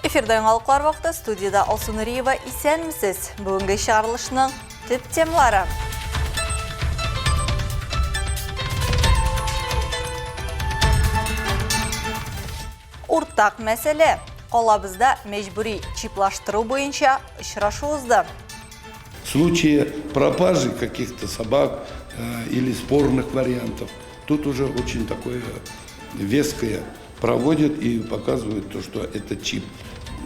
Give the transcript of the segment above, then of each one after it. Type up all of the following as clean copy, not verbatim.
Эфирда яңалыклар вакыты студиядә Алсу Нуриева исәнмесез. Бүгенге чыгарылышның төп темалары. Уртак мәсьәлә. Калабызда мәҗбүри чиплаштыру буенча очрашу узды. В случае пропажи каких-то собак э, или спорных вариантов, тут уже очень такое веское проводят и показывают то, что это чип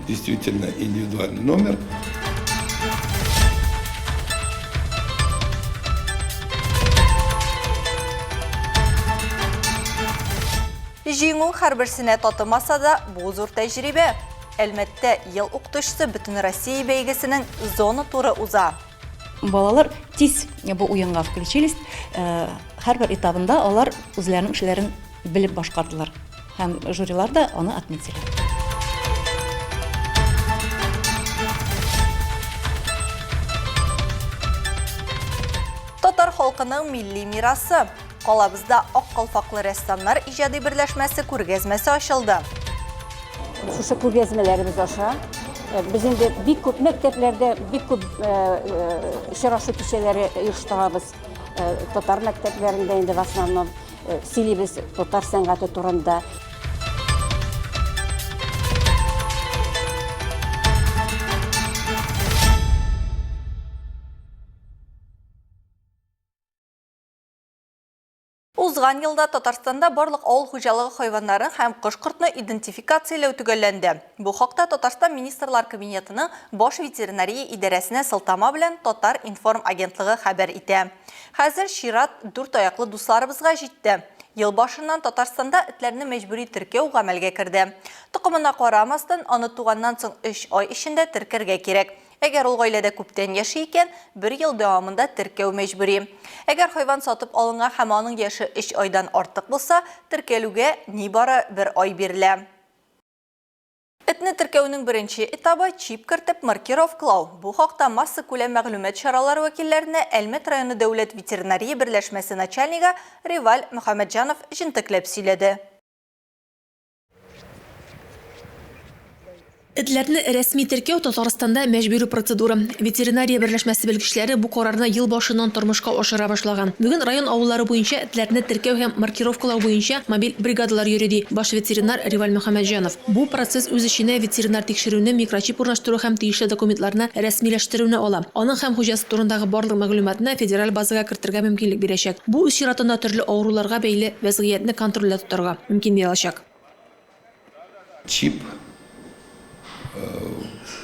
действительно индивидуальный номер. Җиңү һәрберсенә татымаса да, бу зур тәҗрибә. Әлмәттә Ел укытучысы Бөтенроссия бәйгесенең зона туры уза. Балалар тиз бу уенга включились. Э, һәрбер этабында алар үзләренең эшләрен белеп башкардылар. Һәм жюрилар да аны отметили. Татар халкының милли мирасы. Калабызда Ак калфаклы рәссамнар иҗади берләшмәсе күргәзмәсе ачылды. Шушы күргәзмәләребез аша э, без инде бик күп мәктәпләрдә бик күп э, э, очрашу кичәләре оештырабыз. Татар мәктәпләрендә инде в основном сөйлибез татар сәнгате турында. Узган елда Татарстанда барлык авыл хуҗалыгы хайваннарын һәм кош-кортны идентификацияләү төгәлләнде. Бу хакта Татарстан Министрлар Кабинетының Баш ветеринария идарәсенә сылтама белән Татар-информ агентлыгы хәбәр итә. Хәзер чират дүрт аяклы дусларыбызга җитте. Ел башыннан Татарстанда этләрне мәҗбүри теркәү гамәлгә керде. Токымына карамастан, аны туганнан соң өч ай эчендә теркәргә кирәк. Әгәр ул гаиләдә күптән яши икән, бер ел дәвамында теркәү мәҗбүри. Әгәр хайван сатып алынган һәм аның яше өч айдан артык булса, теркәлүгә нибары бер ай бирелә. Этне теркәүнең беренче этабы, чип кертеп маркировкалау. Бу хакта массакүләм мәгълүмат чаралары вәкилләренә Әлмәт районы дәүләт ветеринария берләшмәсе начальнигы Риваль Мөхәммәтҗанов җентекләп сөйләде. Этләрне рәсми теркәү Татарстанда мәҗбүри процедура. Ветеринария берләшмәсе белгечләре бу карарны ел башыннан тормышка ашыра башлаган. Бүген район авыллары буенча этләрне теркәү һәм маркировкалау буенча мобиль бригадалар йөри, ди баш ветеринар Риваль Мөхәммәтҗанов. Бу процесс үз эченә ветеринар тикшерүне, микрочип урнаштыру һәм тиешле документларны рәсмиләштерүне ала. Аның һәм хуҗасы турындагы барлык мәгълүматны федераль базага кертергә мөмкинлек бирәчәк. Бу үз чиратында төрле авыруларга бәйле вәзгыятьне контрольдә тотарга мөмкинлек алачак. Чип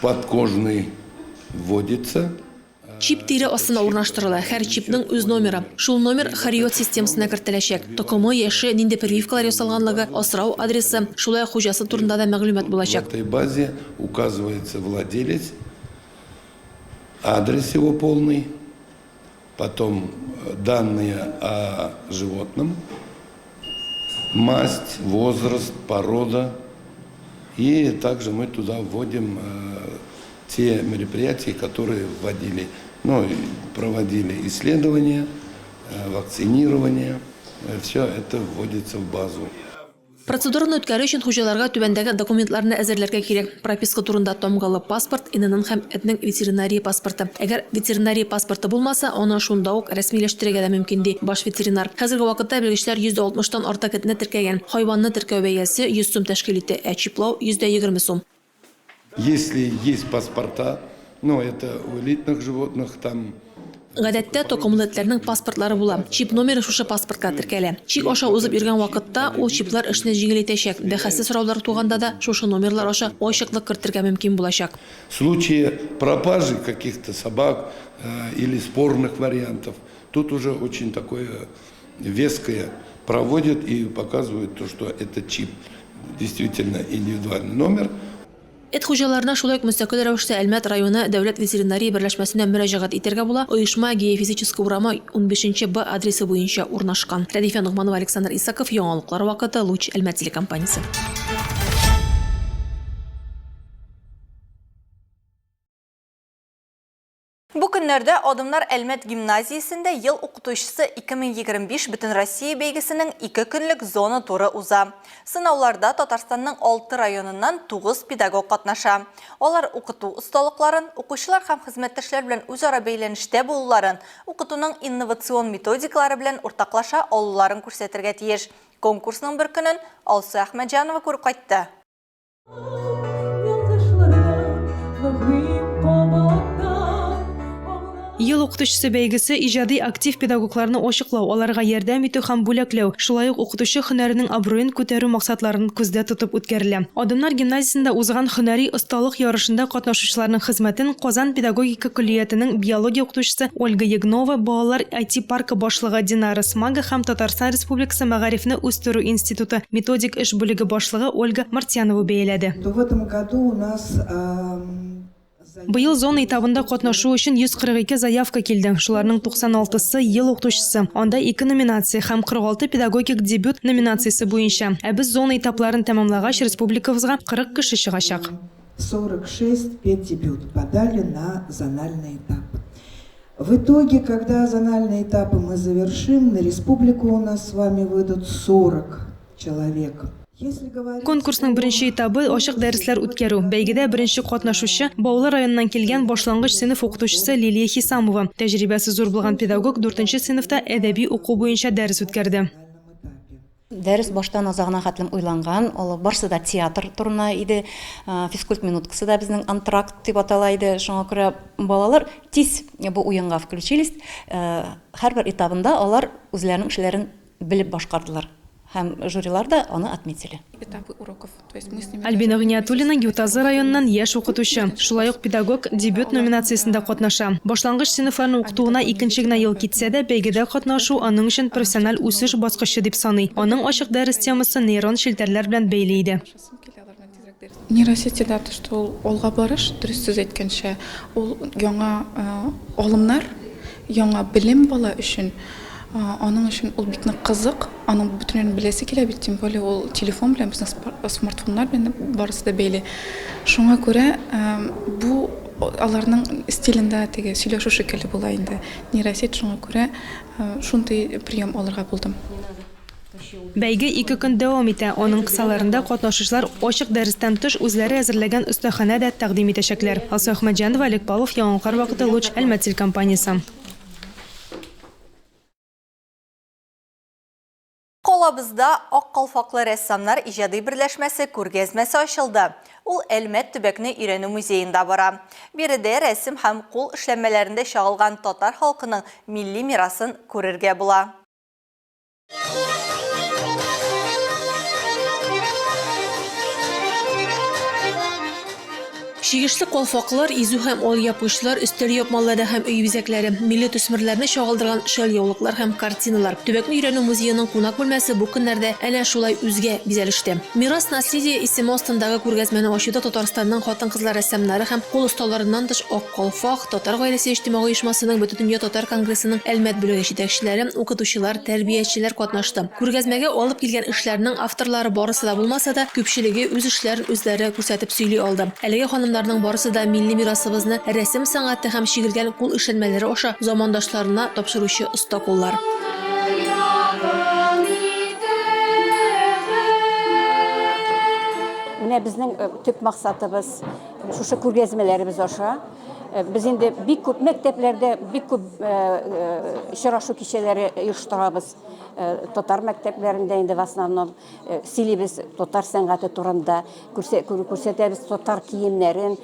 подкожный вводится. Чип тире астына урнаштырыла, һәр чипның үз номеры. Шул номер Хариот системасына кертеләчәк. Токымы, яше, нинди прививкалар ясалганлыгы, асрау адресы, шулай ук хуҗасы турында да мәгълүмат булачак. В этой базе указывается владелец, адрес его полный, потом данные о животном, масть, возраст, порода. И также мы туда вводим э, те мероприятия, которые вводили, ну, проводили исследования, э, вакцинирование. Э, Все это вводится в базу. Процедураны үткәрү өчен хуҗаларга түбәндәге документларны әзерләргә кирәк, прописка турында тамгалы паспорт, ИНН һәм этнең ветеринария паспорты. Әгәр ветеринария паспорты булмаса, аны шунда ук рәсмиләштерергә дә мөмкин, ди баш ветеринар. Хәзерге вакытта белгечләр 160 тан артык этне теркәгән. Хайванны теркәү бәясе 100 сум тәшкил итә, ә чиплау, 120 сум. Если есть паспорта, ну это у элитных животных там. Гадәттә, токымлы этләрнең паспортлары була. Чип номеры шушы паспортка теркәлә. Чик аша узып йөргән вакытта ул чиплар эшне җиңеләйтәчәк. Бәхәсле сораулар туганда да шушы номерлар аша ачыклык кертергә мөмкин булачак. В случае пропажи каких-то собак или спорных вариантов, тут уже очень такое веское проводят и показывают то, что это чип действительно индивидуальный номер. Эт хуҗаларына шулай ук мөстәкыйль рәвештә Әлмәт районы дәүләт ветеринария берләшмәсенә мөрәҗәгать итәргә була, оешма Геофизическая урамы, 15 нче Б адресы буенча урнашкан. Рәдифә Ногманова, Александр Исаков, Яңалыклар вакыты, Луч, Әлмәт телекомпаниясе. Бу көнне. көннәрдә Адымнар Әлмәт гимназиясендә Ел укытучысы 2025 Бөтенроссия бәйгесенең ике көнлек зона туры уза. Сынауларда Татарстанның алты районыннан тугыз педагог катнаша. Алар укыту осталыкларын, укучылар һәм хезмәттәшләр белән үзара бәйләнештә булуларын, укытуның инновацион методикалары белән уртаклаша алуларын күрсәтергә тиеш. Конкурсның бер көнен Алсу Әхмәтҗанова күреп кайтты. Ел укытучысы бәйгесе иҗади актив педагогларны ачыклау, аларга ярдәм итү һәм бүләкләү, шулай ук укытучы һөнәренең абруен күтәрү максатларын күздә тотып үткәрелә. Адымнар гимназиясендә узган һөнәри осталык ярышында катнашучыларның хезмәтен Казан педагогика көллиятенең биология укытучысы Ольга Егнова, балалар IT-паркы башлыгы Динара Смага һәм Татарстан Республикасы мәгарифне үстерү институты методик эш бүлеге башлыгы Ольга Мартьянова бәяләде. В этом году у нас Быел зона этабында катнашу өчен 142 заявка килде, шуларның 96 сы, Ел укытучысы, анда ике номинация һәм 46 Педагогик дебют номинациясе буенча. Ә без зона этапларын тәмамлагач, республикабызга 40 кеше чыгачак. 46 педдебют подали на зональный этап. В итоге, когда зональные этапы мы завершим, на республику у нас с вами выйдут 40 человек. Конкурсның беренче этабы, ачык дәресләр үткәрү. Бәйгедә беренче катнашучы, Баулы районыннан килгән башлангыч сыйныф укытучысы Лилия Хисамова. Тәҗрибәсе зур булган педагог дүртенче сыйныфта әдәби уку буенча дәрес үткәрде. Дәрес баштан азагына хәтлем уйланган, ул барсы да театр турына иде. Физкульт минуткасы да безнең антракт дип атала иде. Шуңа күрә балалар тиз бу уенга включились. Һәрбер этабында алар үзләренең эшләрен белеп башкардылар һәм жюрилар да аны отметили. Альбина Гыйниятуллина Ютазы районыннан яшь укытучы, шулай ук Педагог дебют номинациясендә катнаша. Башлангыч сыйныфларны укытуына икенче генә ел китсә дә, бәйгедә катнашу аның өчен профессиональ үсеш баскычы дип саный. Аның ачык дәрес темасы нейрон челтәрләр белән бәйле иде. Нейросети да то, что ул алга барыш, дөрес сүз әйткәнчә, ул яңа алымнар, яңа белем бала өчен. Аның өчен ул бик нык кызык, аның бөтенләйен беләсе килә бит, тем более ул телефон белән, безнең смартфоннар белән барысы да бәйле. Шуңа күрә бу аларның стилендә теге сөйләшү шикелле була инде. Нейросеть шуңа күрә шундый прием алырга булдым. Бәйге ике көн дәвам итә, аның кысаларында катнашучылар ачык дәрестән тыш үзләре әзерләгән остаханә дә тәкъдим итәчәкләр. Алсу Әхмәтҗанова, Олег Павлов, Яңалыклар вакыты, Луч, Әлмәт телекомпаниясе. Калабызда Ак калфаклы рәссамнар иҗади берләшмәсе күргәзмәсе ачылды. Ул Әлмәт төбәкне өйрәнү музеенда бара. Биредә рәсем һәм кул эшләнмәләрендә чагылган татар халкының милли мирасын күрергә була. Чигешле калфаклар, изү һәм алъяпкычлар, өстәл япмалары һәм өй бизәкләре, милли төсмерләрне чагылдырган шәлъяулыклар һәм картиналар. Төбәкне өйрәнү музееның кунак бүлмәсе бу көннәрдә әнә шулай үзгә бизәлештә. Мирас наследие исеме астындагы күргәзмәне ачуда Татарстанның хатын-кызлар рәссамнары һәм кул осталарыннан тыш Ак калфак, Татар гаиләсе иҗтимагый оешмасының Бөтендөнья татар конгрессының Әлмәт бүлеге җитәкчеләре, укытучылар, тәрбиячеләр катнашты. Күргәзмәгә алып килгән эшләрнең авторлары барысы да булмаса да, күпчелеге үз эшләрен үзләре күрсәтеп сөйли алды. Әлеге ханымнарның барысы да милли мирасыбызны рәсем сәнгате һәм чигелгән кул эшләнмәләре аша замандашларына тапшыручы оста куллар. Менә безнең төп максатыбыз, Шушы күргәзмәләребез аша без инде бик күп мәктәпләрдә бик күп очрашу кичәләре оештырабыз. Татар мәктәпләрендә инде в основном сөйлибез татар сәнгате турында, күрсәтәбез татар киемнәрен,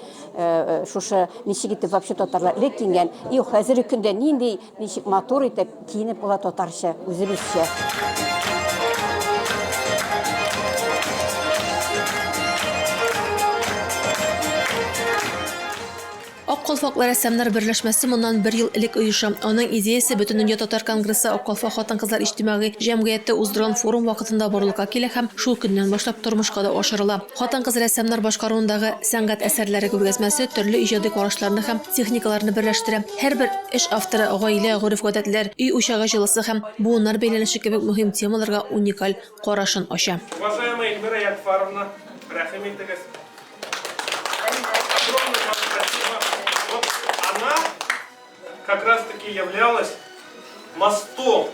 шушы ничек итеп вообще татарлар элек киенгән. И хәзерге көндә нинди ничек матур итеп киенеп була татарча, үзебезчә. Ак калфаклы рәссамнар берләшмәсе моннан бер ел элек оеша. Аның идеясе Бөтендөнья татар конгрессы Ак калфак хатын-кызлар иҗтимагый җәмгыяте уздырган форум вакытында барлыкка килә һәм шул көннән башлап тормышка да ашырыла. Хатын-кыз рәссамнар башкаруындагы сәнгать әсәрләре күргәзмәсе төрле иҗади карашларны һәм техникаларны берләштерә. Һәрбер эш авторы гаилә, гореф-гадәтләр, өй учагы җылысы һәм буыннар бәйләнеше кебек мөһим темаларга уникаль карашын ача. Уважаемая Эльмира Ягфаровна, рәхим итегез. Огромное вам спасибо. Вот она. как раз-таки являлась мостом,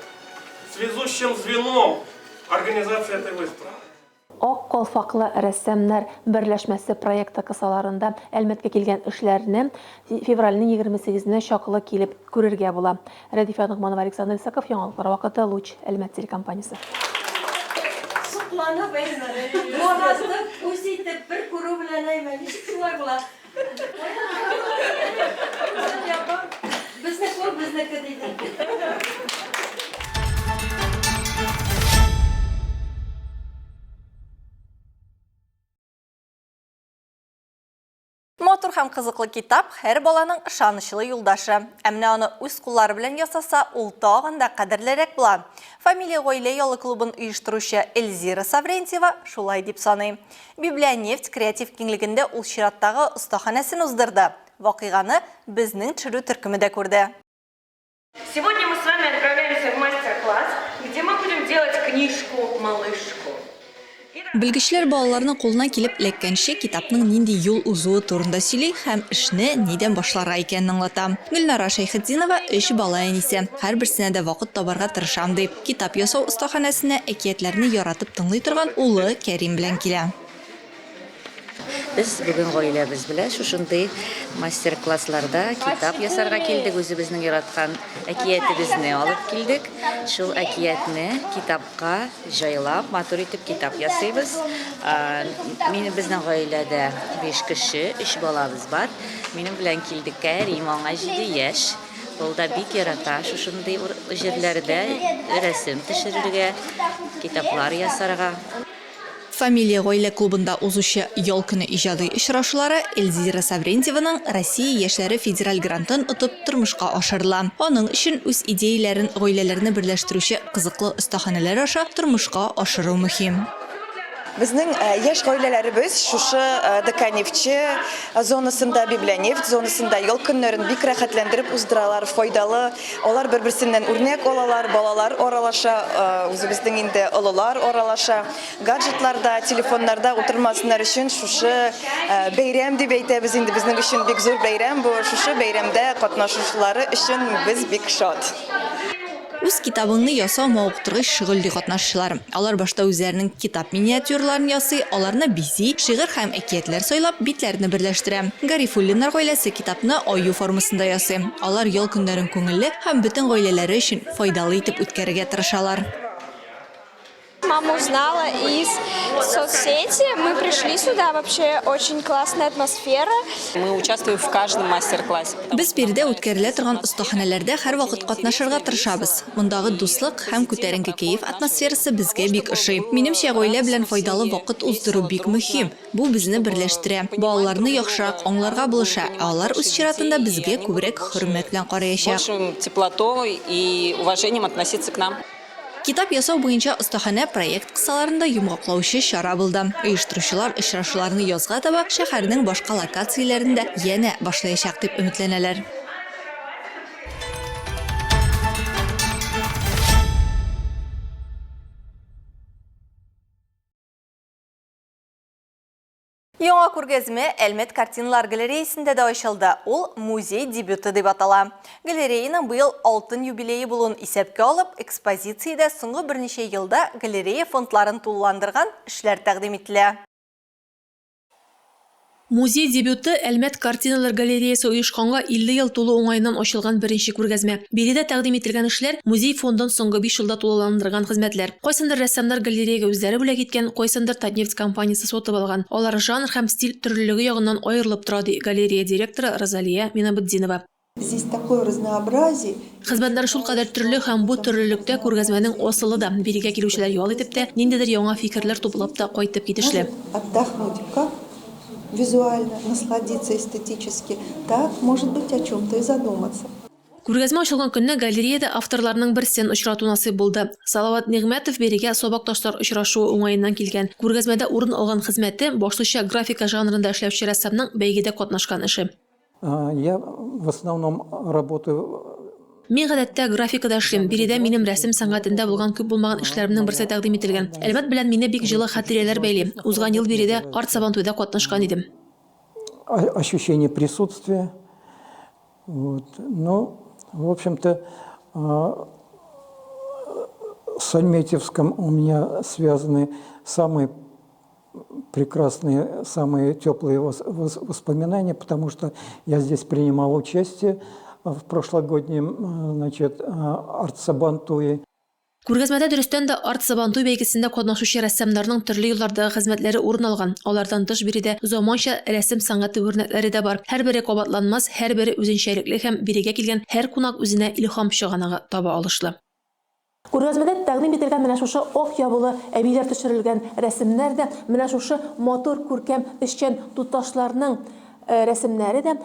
связующим звеном организации этой выставки. Ак калфаклы рәссамнар берләшмәсе проекты кысаларында Әлмәткә килгән эшләрне февральнең 28 енә чаклы килеп күрергә була. Рәдифә Ногманова, Александр Исаков, Яңалыклар вакыты, Луч, Әлмәт телекомпаниясе. Сокланып, әйме, яратып, үз итеп, бер күрү белән, әйме, ничек шулай була? Үзем япам, безнеке ул, безнеке, диде. Матур һәм кызыклы китап һәр баланың ышанычлы юлдашы. Ә менә аны үз куллары белән ясаса, ул тагын да кадерлерәк була. Фамилия гаилә ялы клубын оештыручы Эльзира Саврентьева шулай дип саный. Библионефть креатив киңлегендә ул чираттагы остаханәсен уздырды. Вакыйганы безнең төшерү төркеме дә күрде. Сегодня мы с вами отправляемся в мастер-класс, где мы будем делать книжку-малышку. Белгечләр балаларның кулына килеп эләккәнче китапның нинди юл узуы турында сөйли һәм эшне нидән башларга икәнен аңлата. Гөлнара Шәйхетдинова, өч бала әнисе. Һәрберсенә дә вакыт табарга тырышам, ди. Китап ясау остаханәсенә әкиятләрне яратып тыңлый торган улы Кәрим белән килә. Без бүген гаиләбез белән шушындый мастер-классларда китап ясарга килдек. Үзебезнең яраткан әкиятебезне алып килдек. Шул әкиятне китапка җайлап, матур итеп китап ясыйбыз. Минем безнең гаиләдә биш кеше, өч балабыз бар. Минем белән килде Кәрим, аңа 7 яшь. Ул да бик ярата шушындый җирләрдә рәсем төшерергә, китаплар ясарга. Фамилия гаилә клубында узучы ял көне иҗади очрашулары Эльзира Саврентьеваның Россия яшьләре федераль грантын отып тормышка ашырыла. Аның өчен үз идеяләрен гаиләләрне берләштерүче кызыклы остаханәләр аша тормышка ашыру мөһим. Безнең яшь гаиләләребез шушы ДК Нефтьче зонасында, Библионефть зонасында ял көннәрен бик рәхәтләндереп уздыралар, файдалы. Алар бер-берсеннән үрнәк алалар, балалар аралаша, үзебезнең инде олылар аралаша. Гаджетларда, телефоннарда утырмасыннар өчен шушы бәйрәм дип әйтәбез инде, безнең өчен бик зур бәйрәм бу. Шушы бәйрәмдә катнашучылары өчен без бик шат. Үз китабыңны ясау мавыктыргыч шөгыль, ди катнашучылар. Алар башта үзләренең китап миниатюраларын ясый, аларны бизи, шигырь һәм әкиятләр сайлап, битләрне берләштерә. Гарифуллиннар гаиләсе китапны аю формасында ясый. Алар ял көннәрен күңелле һәм бөтен гаиләләре өчен файдалы итеп үткәрергә тырышалар. Мама узнала из соцсети, мы пришли сюда, вообще очень классная атмосфера. Мы участвуем в каждом мастер-классе. Без биредә үткәрелә торган остаханәләрдә һәрвакыт катнашырга тырышабыз. Мондагы дуслык һәм күтәренке кәеф атмосферасы безгә бик ошый. Минемчә, гаилә белән файдалы вакыт уздыру бик мөһим. Бу безне берләштерә, балаларны яхшырак аңларга булыша, ә алар үз чиратында безгә күбрәк хөрмәт белән караячак. Большим теплотой и уважением относиться к нам. Китап ясау буенча остаханә проект кысаларында йомгаклаучы чара булды. Оештыручылар очрашуларны язга таба шәһәрнең башка локацияләрендә янә башлаячак дип өметләнәләр. Яңа күргәзмә Әлмәт картиналар галереясендә дә ачылды. Ул Музей дебюты дип атала. Галереяның быел алтын юбилее булуын исәпкә алып, экспозициядә соңгы берничә елда галерея фондларын тулыландырган эшләр тәкъдим ителә. Музей дебюты, Әлмәт картиналар галереясе оешканга 50 ел тулу уңаеннан ачылган беренче күргәзмә. Биредә тәкъдим ителгән эшләр, музей фондын соңгы биш елда тулыландырган хезмәтләр. Кайсындыр рәссамнар галереягә үзләре бүләк иткән, кайсындыр Татнефть компаниясе сатып алган. Алар жанр һәм стиль төрлелеге ягыннан аерылып тора, ди галерея директоры Розалия Минабетдинова. Здесь такое разнообразие. Хезмәтләр шулкадәр төрле һәм бу төрлелектә күргәзмәнең асылы да. Бирегә килүчеләр ял итеп тә, ниндидер яңа фикерләр туплап та кайтып китешле. Отдохнуть как визуально, насладиться эстетически, так, может быть, о чем-то и задуматься. Күргәзмә ачылган көнне галереядә авторларның берсен очрату насыйп булды. Салават Нигъмәтов бирегә Сабакташлар очрашуы уңаеннан килгән. Күргәзмәдә урын алган хезмәте, башлыча графика жанрында эшләүче рәссамның бәйгедә катнашкан эше. Я в основном работаю Мин гадәттә графикада эшлим. Биредә минем рәсем сәнгатендә булган күп булмаган эшләремнең берсе тәкъдим ителгән. Әлмәт белән мине бик җылы хатирәләр бәйли. Узган ел биредә Арт-Сабантуйда катнашкан идем. Ощущение присутствия. Вот. Но. В общем-то, с Альметьевском у меня связаны самые прекрасные, самые теплые воспоминания, потому что я здесь принимал участие в прошлогоднем, значит, арт-сабантуе. Күргәзмәдә дөрестән дә Арт-Сабантуй бәйгесендә катнашучы рәссамнарның төрле еллардагы хезмәтләре урын алган. Алардан тыш биредә заманча рәсем сәнгате үрнәкләре дә бар. Һәрбере кабатланмас, һәрбере үзенчәлекле һәм бирегә килгән һәр кунак үзенә илһам чыганагы таба алышлы. Күргәзмәдә тәкъдим ителгән менә шушы ак ябулы әбиләр төшерелгән рәсемнәр дә, менә шушы матур, күркәм, эшчән туташларның рәсемнәре дә,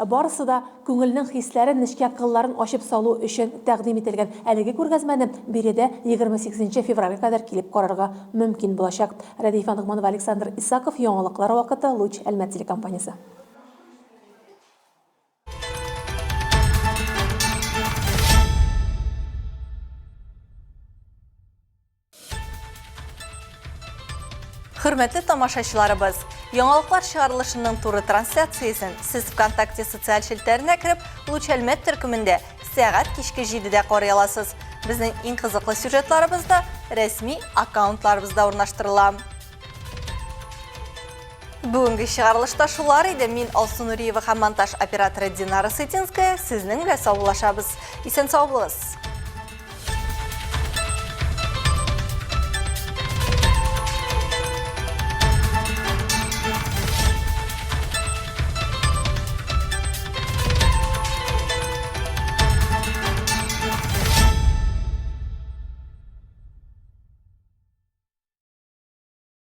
барысы да күңелнең хисләрен, нечкә кылларын ачып салу өчен тәкъдим ителгән. Әлеге күргәзмәне биредә 28 нче февральгә кадәр килеп карарга мөмкин булачак. Рәдифә Ногманова, Александр Исаков, Яңалыклар вакыты, Луч, Әлмәт телекомпаниясе. Хөрмәтле тамашачыларыбыз, яңалыклар чыгарылышының туры трансляциясен сез ВКонтакте социаль челтәренә кереп, Луч Әлмәт төркемендә сәгать кичке 7-дә карый аласыз. Безнең иң кызыклы сюжетларыбыз да рәсми аккаунтларыбызда урнаштырыла. Бүгенге чыгарылышта шулар иде. Мин Алсу Нуриева һәм монтаж операторы Динара Сытинская сезнең белән саубуллашабыз. Исән сау булыгыз.